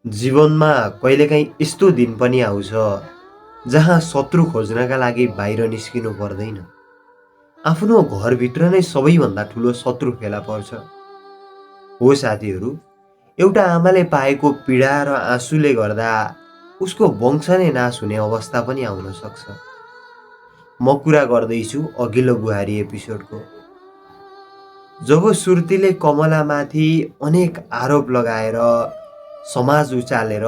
जीवनमा कहिलेकाहीँ यस्तो दिन पनि आउँछ जहाँ शत्रु खोज्नका लागि बाहिर निस्किनु पर्दैन। आफ्नो घरभित्र नै सबैभन्दा ठुलो शत्रु फेला पर्छ। हो साथीहरू, एउटा आमाले पाएको पीडा र आँसुले गर्दा उसको वंश नै नाश हुने अवस्था पनि आउन सक्छ। म कुरा गर्दैछु अघिल्लो बुहारी एपिसोडको। जब सुर्तीले कमलामाथि अनेक आरोप लगाएर समाज उचालेर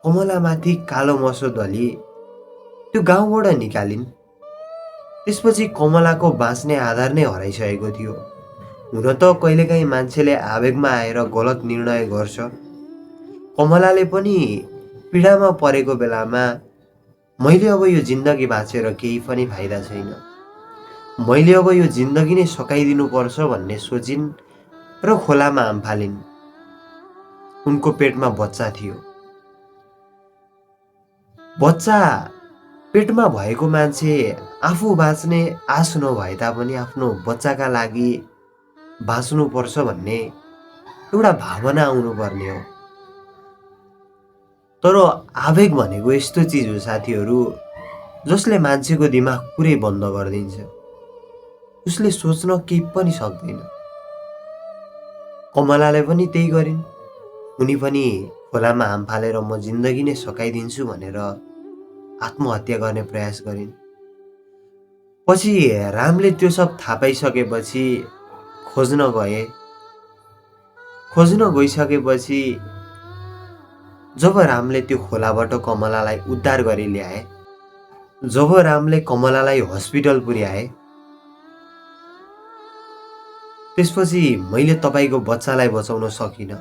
कमलामाथि कालो मसो दली त्यो गाउँबाट निकालिन्, त्यसपछि कमलाको बाँच्ने आधार नै हराइसकेको थियो। हुन त कहिलेकाहीँ मान्छेले आवेगमा आएर गलत निर्णय गर्छ। कमलाले पनि पीडामा परेको बेलामा मैले अब यो जिन्दगी बाँचेर केही पनि फाइदा छैन, मैले अब यो जिन्दगी नै सकाइदिनुपर्छ भन्ने सोचिन् र खोलामा हाम फालिन्। उनको पेटमा बच्चा थियो। बच्चा पेटमा भएको मान्छे आफू बाँच्ने आश नभए तापनि आफ्नो बच्चाका लागि बाँच्नुपर्छ भन्ने एउटा भावना आउनुपर्ने हो। तर आवेग भनेको यस्तो चिज हो साथीहरू, जसले मान्छेको दिमाग पुरै बन्द गरिदिन्छ। उसले सोच्न केही पनि सक्दैन। कमलाले पनि त्यही गरिन्। उनी पनि खोलामा हाम फालेर म जिन्दगी नै सकाइदिन्छु भनेर आत्महत्या गर्ने प्रयास गरिन्। पछि रामले त्यो सब थाहा पाइसकेपछि खोज्न गए। खोज्न गइसकेपछि जब रामले त्यो खोलाबाट कमलालाई उद्धार गरी ल्याए, जब रामले कमलालाई हस्पिटल पुर्याए, त्यसपछि मैले तपाईको बच्चालाई बचाउन सकिनँ,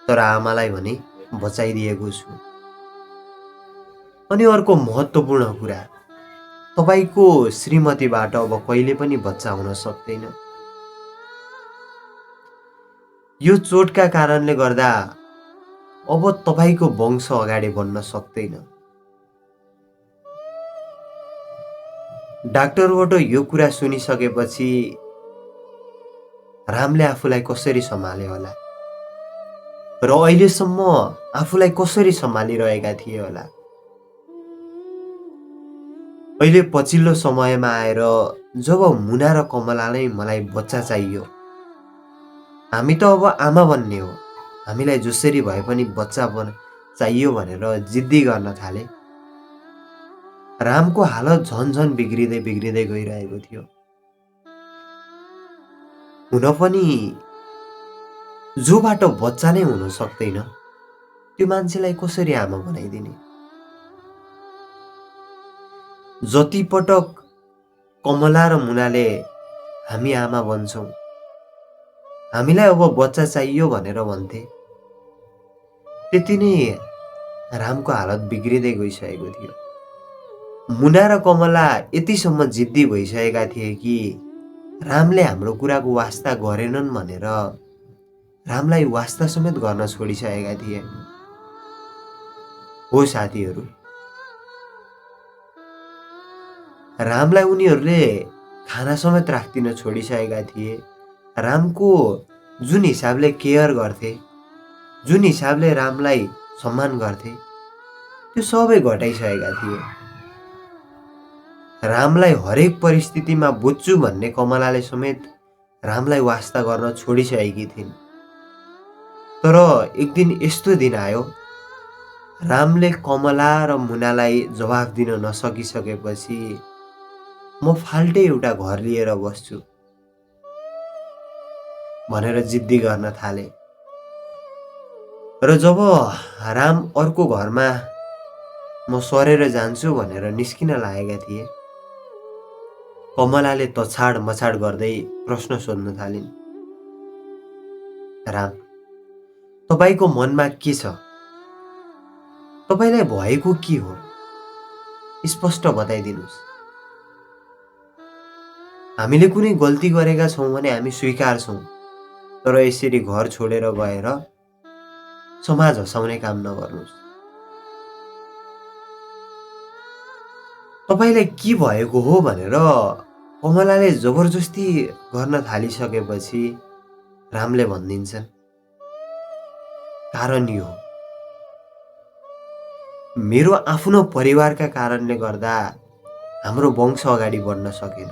तर आमालाई भने बचाइदिएको छु। अनि अर्को महत्त्वपूर्ण कुरा, तपाईको श्रीमतीबाट अब कहिले पनि बच्चा हुन सक्दैन। यो चोटका कारणले गर्दा अब तपाईको वंश अगाडि बढ्न सक्दैन। डाक्टरबाट यो कुरा सुनिसकेपछि रामले आफूलाई कसरी सम्हाल्यो होला र अहिलेसम्म आफूलाई कसरी सम्हालिरहेका थिए होला। अहिले पछिल्लो समयमा आएर जब मुना र कमलालाई मलाई बच्चा चाहियो, हामी त अब आमा बन्ने हो, हामीलाई जसरी भए पनि बच्चा चाहियो भनेर जिद्दी गर्न थाले, रामको हालत झन बिग्रिँदै बिग्रिँदै गइरहेको थियो। हुन पनि जोबाट बच्चा नै हुन सक्दैन, त्यो मान्छेलाई कसरी आमा बनाइदिने? जति पटक कमला र मुनाले हामी आमा बन्छौँ, हामीलाई अब बच्चा चाहियो भनेर भन्थे, त्यति नै रामको हालत बिग्रिँदै गइसकेको थियो। मुना र कमला यतिसम्म जिद्दी भइसकेका थिए कि रामले हाम्रो कुराको वास्ता गरेनन् भनेर रामलाई वास्ता समेत गर्न छोडिसकेका थिए। हो साथीहरू, रामलाई उनीहरूले खाना समेत राख्दिन छोडिसकेका थिए। रामको जुन हिसाबले केयर गर्थे, जुन हिसाबले रामलाई सम्मान गर्थे, त्यो सबै घटाइसकेका थिए। रामलाई हरेक परिस्थितिमा बुझ्छु भन्ने कमलाले समेत रामलाई वास्ता गर्न छोडिसकेकी थिइन्। तर एक दिन यस्तो दिन आयो, रामले कमला र मुनालाई जवाफ दिन नसकिसकेपछि म फाल्टै एउटा घर लिएर बस्छु भनेर जिद्दी गर्न थाले। र जब राम अर्को घरमा म सरेर जान्छु भनेर निस्किन लागेका थिए, कमलाले तछाड मछाड गर्दै प्रश्न सोध्न थालिन्। राम, तपाईको मनमा के छ? तपाईलाई भएको के हो? स्पष्ट बताइदिनुस्। हामीले कुनै गल्ती गरेका छौँ भने हामी स्वीकार्छौँ, तर यसरी घर छोडेर गएर समाज हँसाउने काम नगर्नुहोस्। तपाईलाई के भएको हो भनेर कमलाले जबरजस्ती गर्न थालिसकेपछि रामले भनिदिन्छन्, कारण यो, मेरो आफ्नो परिवारका कारणले गर्दा हाम्रो वंश अगाडि बढ्न सकेन।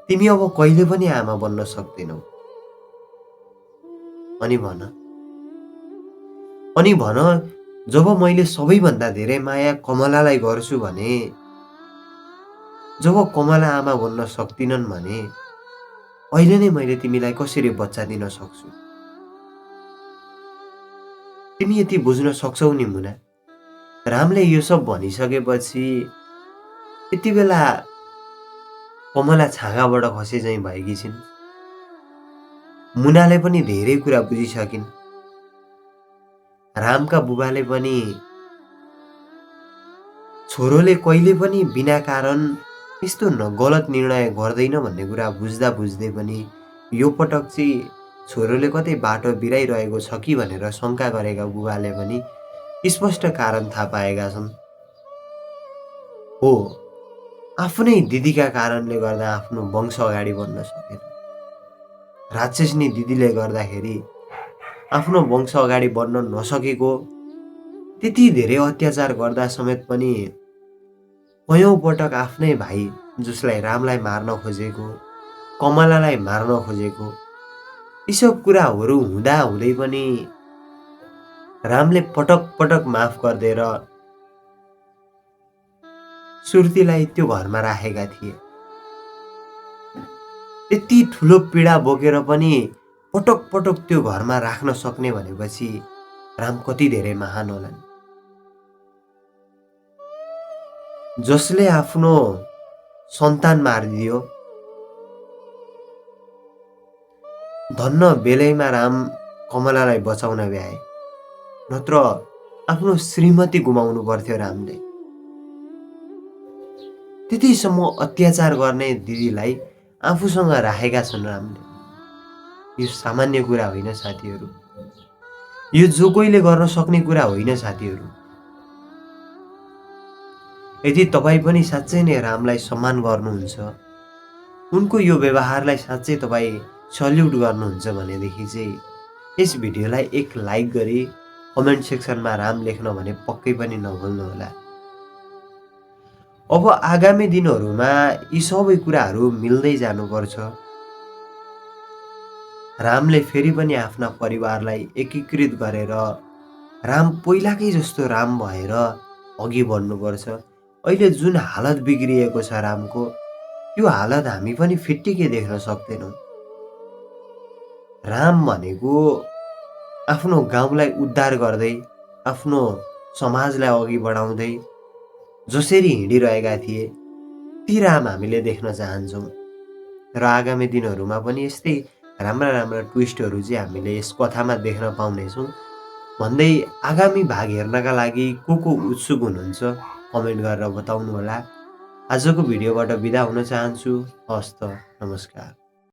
तिमी अब कहिले पनि आमा बन्न सक्दैनौ। अनि भन अनि भन जब मैले सबैभन्दा धेरै माया कमलालाई गर्छु भने, जब कमला आमा बन्न सक्दिनन् भने अहिले नै मैले तिमीलाई कसरी बच्चा दिन सक्छु? तिमी यति बुझ्न सक्छौ नि मुना। रामले यो सब भनिसकेपछि यति बेला कमला छाँगाबाट खसे झैँ भएकी छिन्। मुनाले पनि धेरै कुरा बुझिसकिन्। रामका बुबाले पनि छोरोले कहिले पनि बिना कारण यस्तो गलत निर्णय गर्दैन भन्ने कुरा बुझ्दा बुझ्दै पनि यो पटक चाहिँ छोरोले कतै बाटो बिराइरहेको छ कि भनेर शङ्का गरेका बुबाले पनि स्पष्ट कारण थाहा पाएका छन्। हो, आफ्नै दिदीका कारणले गर्दा आफ्नो वंश अगाडि बढ्न सकेन। राक्षसनी दिदीले गर्दाखेरि आफ्नो वंश अगाडि बढ्न नसकेको, त्यति धेरै अत्याचार गर्दा समेत पनि कयौँ पटक आफ्नै भाइ जसलाई रामलाई मार्न खोजेको, कमलालाई मार्न खोजेको, यी सब कुराहरू हुँदा हुँदै पनि रामले पटक पटक माफ गरिदिएर सुर्तीलाई त्यो घरमा राखेका थिए। यति ठुलो पीडा बोकेर पनि पटक पटक त्यो घरमा राख्न सक्ने भनेपछि राम कति धेरै महान होलान्। जसले आफ्नो सन्तान मारिदियो, धन्न बेलैमा राम कमलालाई बचाउन भ्याए, नत्र आफ्नो श्रीमती गुमाउनु पर्थ्यो रामले। त्यतिसम्म अत्याचार गर्ने दिदीलाई आफूसँग राखेका छन् रामले। यो सामान्य कुरा होइन साथीहरू। यो जो कोहीले गर्न सक्ने कुरा होइन साथीहरू। यदि तपाईँ पनि साँच्चै नै रामलाई सम्मान गर्नुहुन्छ, उनको यो व्यवहारलाई साँच्चै तपाईँ सल्युट गर्नुहुन्छ भनेदेखि चाहिँ यस भिडियोलाई एक लाइक गरी कमेन्ट सेक्सनमा राम लेख्न भने पक्कै पनि नभुल्नुहोला। अब आगामी दिनहरूमा यी सबै कुराहरू मिल्दै जानुपर्छ। रामले फेरि पनि आफ्ना परिवारलाई एकीकृत गरेर राम पहिलाकै जस्तो राम भएर अघि बढ्नुपर्छ। अहिले जुन हालत बिग्रिएको छ रामको, त्यो हालत हामी पनि फिट्टिकै देख्न सक्दैनौँ। राम भनेको आफ्नो गाउँलाई उद्धार गर्दै, आफ्नो समाजलाई अघि बढाउँदै जसरी हिँडिरहेका थिए ती राम हामीले देख्न चाहन्छौँ। र आगामी दिनहरूमा पनि यस्तै राम्रा राम्रा ट्विस्टहरू चाहिँ हामीले यस कथामा देख्न पाउनेछौँ भन्दै आगामी भाग हेर्नका लागि को उत्सुक हुनुहुन्छ कमेन्ट गरेर बताउनुहोला। आजको भिडियोबाट बिदा हुन चाहन्छु। हस्त, नमस्कार।